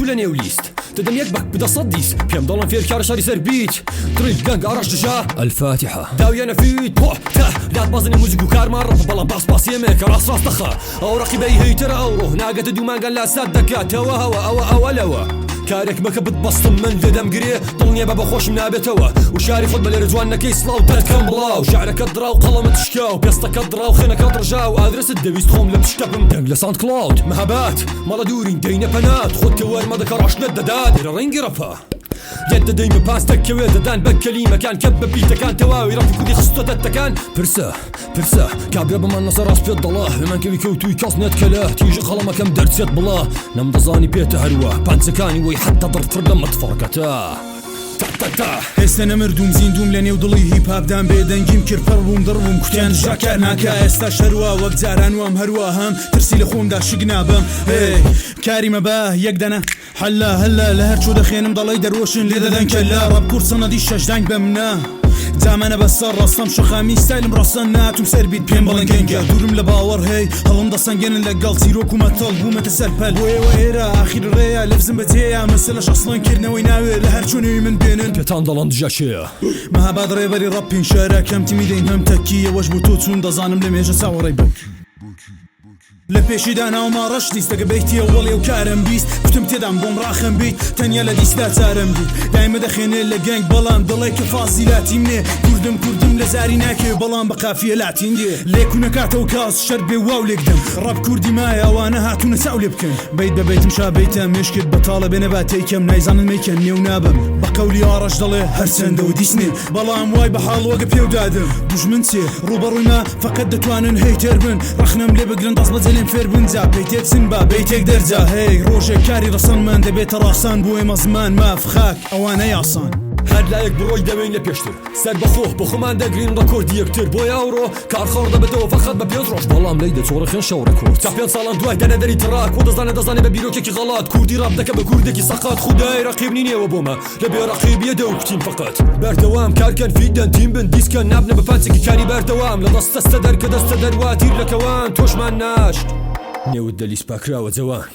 تو لە نێو لیست دەدەم یەک بەک بدە سەد دیس پێم دەڵێن فێر کارە شاری سەر بیت تڕیل دەنگ ئاڕەش دژە الفاتحە داویانە فیت پۆ تە لات بازنی موزیک و کارمان ڕەپە بەڵام باس باس ئێمەیە کە ڕاست ڕاست دەخە ئەو ڕەقیبەی هەیتەرە ئەوڕۆ ناگەتە دوو مانگان لا سات دەکاتەوە هەوە ئەوە ئەوە لەوە کارێک مەکە بتبەستم من لێ دەمگرێ دڵنیابە بە خۆشم نابێتەوە وشاری خۆت بە لێرە جوان نەکەی سڵاو دەتکەم بڵاو شعرەکەت دڕاو قەڵەمت شکاو پێستەکەت دڕاو خوێنەکەت ڕژاو ئادرست دەویست خۆم لە پشتەپم دەنگ لە ساوند کڵاود مەهاباد مەڵە دوورین دێینە پەنات خۆت کە وەرمەدە کە ڕەشنت دەدات لێرە ڕەنگی ڕەپە لێت دەدەین بە پاس دەکەوێ دەدان بە کەلیمەکان کە بە پیتەکان تەواوی ڕەپی کوردی خستۆتە تەکان پرسە پرسە کابرا بەمان نەسە ڕاست پێت دەڵا لەمان کەوی کەوتووی کەس نێت کەلە تیژی قەڵەمەکەم دەرچێت بڵا نەمدەزانی پێتە هەروە پانچەکانی وەی حەتتا دڕتر لە مەتفەڕەکەتە تا تا تا. ئێستە نەمردووم زیندووم لە نێو دڵی هیپ هاپدام بێدەنگیم کرد پڕ بووم دڕ بووم کوتیان دژا کار ناکا ئێستاش هەروا وەک جاران وام هەروا هەم ترسی لە خۆمدا شک نابەم هێی کاری مەبە یەک دەنە حەلە هەلە لە هەر چۆ دەخێنم دەڵێی دەرۆشن لێ دەدەن کەلە ڕەپ کورد سەنەدی شەش دانگ بە منە جامانە بەسەر ڕەستەم شەقامی ستایلم ڕەسەن ناتوم سەر بیت پێم بڵێن گەنگە دوورم لە باوەڕ هەی هەڵم دەسەنگێنن لەگەڵ چیرۆک و مەتەڵ بوومەتە سەر پەل بۆ ئێوە ئێرە ئاخیر ڕێیە لەفزم بەجێیە مەسەلەش ئەسڵەن کردنەوەی ناوێ لە هەر چۆ نێوی من بێنن پێتان دەڵێن دژە کێیە؟ مەهاباد ڕێبەری ڕەپین شارەکەم تیمی دەین هەم تەکی ئەوەش بۆ تۆ چوون دەزانم لە مێژە چاوەڕێی بک. لە پێشیدا ناوما ڕەش دیست دەگە بەیتی ئەوەڵی ئەو کارەم 20 کوتم تێدام بۆم ڕاخەم بیت تەنیا لە دیسدا چارەم دیت دایمە دەخێنێ لە گەنگ بەڵام دەڵێ کە فازی لاتیم نێ کوردم کوردم لە زاری ناکەوێ بەڵام بە قافیە لاتین دێ لێکونەکاتەوە کاس شەرت بێ واو لێک دەم ڕەپ کوردی مایە ئەوانە هاتوونە چاو لێ بکەن بەیت بە بەیتم شا بەیتە مێشکت بەتاڵە بێنە با تێیکەم نایزانن مەیکەن نێو نابەم بە قەولی ئاڕەش دەڵێ هەرچەندە و دیسنێ بەڵام وای بە حاڵ وەگە پێو دادم دوژمن چێ ڕووبەڕووی مە فەقەت دەتوانن هەیتەر بن ڕەخنەم لێ بگرن دەست بەجێ لێم فێر بن جا پێی تێبچن با بەیتێک دەرجا هەی ڕۆژێک کاری ڕەسەنمان دەبێتە ڕاسان بۆ ئێمە زمان ماف خاک ئەوانە یاسان. هەر لایەک بڕۆی دەوێین لە پێشتر سەربەخۆ بۆ خۆمان دەگرین ڕەکۆردی یەکتر بۆیە ئەوڕۆ کار خاڕ دەبێتەوە فەقەت بە پێنج ڕۆژ بەڵام لێی دەچۆڕێ خوێن شەو ڕێکۆرد تا پێنج ساڵان دوای دەنە دەری تڕاک و دەزانێ دەزانێ بە بیرۆکێکی غەڵات کوردی ڕاپ دەکە بە کوردێکی سەقات خودای ڕەقیب نینێوە بۆمە لە بێ ڕەقیبیە دەوکتین فەقەت بەردەوام کارکەن فیدەن تیم بن دیسکەن نابنە بە پانچێکی کاری بەردەوام لە دەستەستە دەر کە دەستە دەروا تیر لە کەوان تۆشمان ناشت نێوت دەلیس پاکراوە جەوان.